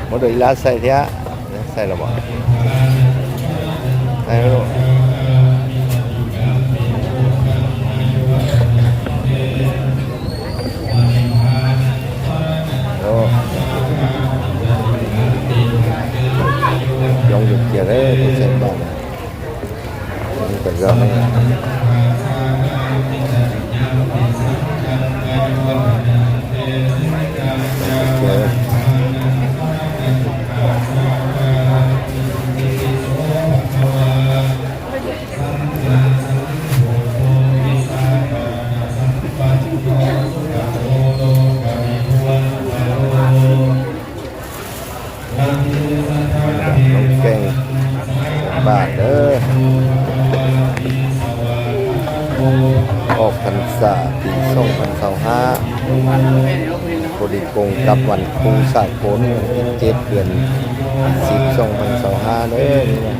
ບໍ່ໄດ້ລາໃສ່ເທື່ອ ໃສ່ແລ້ວບໍ່? ໃສ່ແລ້ວ. ໂອ້ ຢອງຢູ່ເກຍເດີ ຕ້ອງໃສ່ບາດນະ. ແກງບາດເດີ ອອກພັນສາປີສອງພັນຊາວຫ້າ ພໍດີກົງກັບວັນຄູສາກົນ ວັນທີເຈັດ ເດືອນສິບ ສອງພັນຊາວຫ້າເດີ. ນີ້ນະ